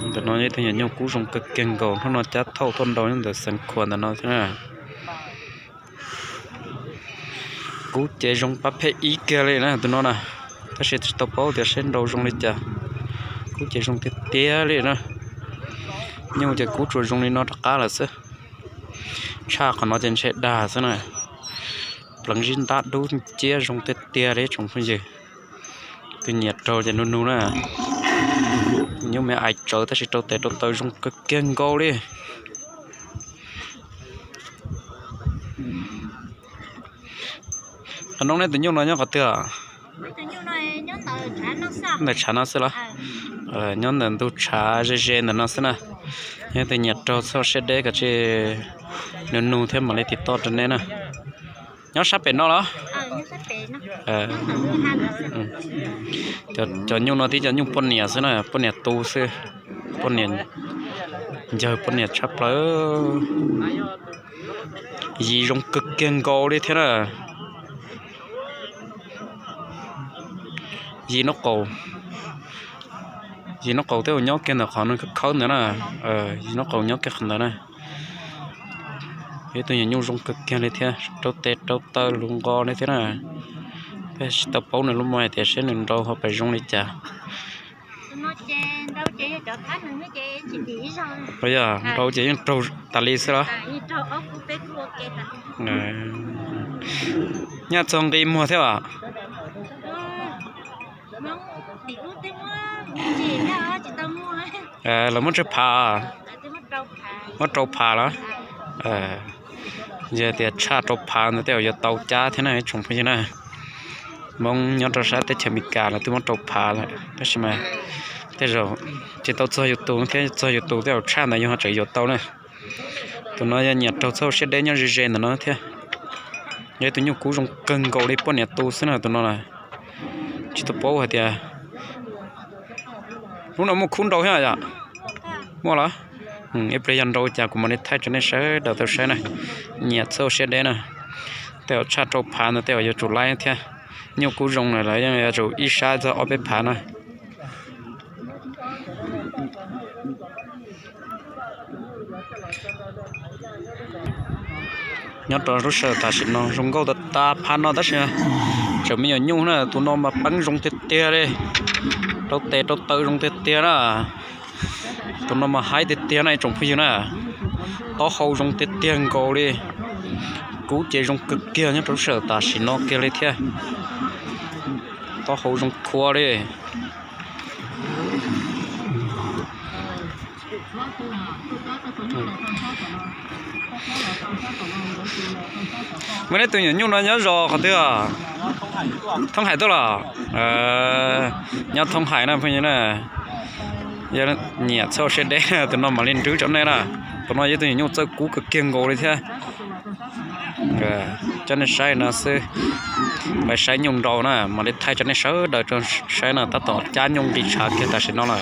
Ntawm no yog ib tug nyuam nyuj kub zoo kawg kiag nkaus, hnub no cab thauj tuaj nrau nyob ntawm Xeev Khuam ntawm no xwb na. Kub ces zoo pab phem ib kiag li na tus no na, tab sis tsis tau paub tias seb nrau zoo li cas. Kub ces zoo tiag tiag li na. Nyuj ces kub tsuas zoo li no rov qab lawm xwb. Tshaj qhov no ces ntshe dag xwb na. Pleev zib ntab dub ciab zoo tiag tiag li tsoom phooj ywg. Tus nyiam raug ces nug nug na. Nyuj me ais tsawv tab sis rau tes rau taw zoo kawg kiag nkaus li. Qhov no nej tus nyuj no nyob qhov twg? Ntawm tshav no xwb los? Nyob ntawm ntug tshav ze ze ntawm no xwb na. Yog tus nyiam raug txoj siab deb koj tsis nug nug thiab mam li tiv toj rau nej na. Nyob sab pem no los? Cov nyuj no tib cov nyuj poj niam xwb na, poj niam tu xwb, poj niam ncawg poj niam tshaj plaws. Yim zoo kawg kiag nkaus li thiab na. Yim nub qaum, yim nub qaum tej uas nyob kiag ntawm qhov no khawb khawb ntawd na. Yim nub qaum nyob kiag qhov ntawd na. Ib tug nyuam nyuj zoo kawg kiag li thiab, rau tes rau taw luv nqo li thiab na. Peb tsis tau paub nws lub mob hais tias seb nws nrau ho pes zoo li cas. Yog nrau ces yeej raug tas li xwb los? Nyaj txog nqi muag thiab os? Lawv muab tsawg phav? Muab rau phav los? Yog tias tshaj rau phav ntawd tej zaum yuav tau cab thiab na ib tsoom phooj ywg na. Hmoob nyob rau sab teb chaws Amelikas lawv twb muab rau phav lawm tab sis mas tej zaum tsis tau txog yus tus thiab, txog yus tus tej zaum tshaj ntawd yus ho tseem yuav tau na. Tus no yog nyiam raug txoj siab deb nyob ze ze ntawm no thiab. Yog ib tug nyuj kub zoo kawg nkaus li, poj niam tu xwb na tus no na. Tsis tau paub hais tias lub no muaj khub nrau thiab yom? Muaj los? Ib pliag yog nrau cas kuv mam li thaij rau nej sawv daws tau saib na. Nyiam txoj siab deb na. Tej zaum tshaj rau phav ntawd tej zaum yuav tsum laib thiab. Nyuj kub zoo na lawv yeej yuav tsum ib sab txog ob peb phav na. Nyob rau lub sij hawm tam sim no zoo nkauj tas tas phav no tab sis tseem me nyuam nyuj na, tus no mas peeb zoo tiag tiag li, rau tes rau taw zoo tiag tiag na. Tus no mas haib tiag tiag na ib tsoom phooj ywg na. Taub hau zoo tiag tiag nkaus li. Kub ces zoo kawg kiag nyob rau lub sij hawm tam sim no kiag li thiab. Taub hau zoo khua li. Muaj nej tus nyuam nyuj no nyob zos qhov twg? Thoob Hais tuaj los? Nyob Thoob Hais na phooj ywg na. Yog nyiam txoj siab deb tus no mam li nrwb rau nej na. Tus no yog tus nyuam nyuj txawj kub kawg kiag nkaus li thiab. Coj nej saib no xwb, peb saib nyuj nrau na, mam li thaij rau nej sawv daws saib no, tab tom cab nyuj nqis tshav kiag tam sim no lawm.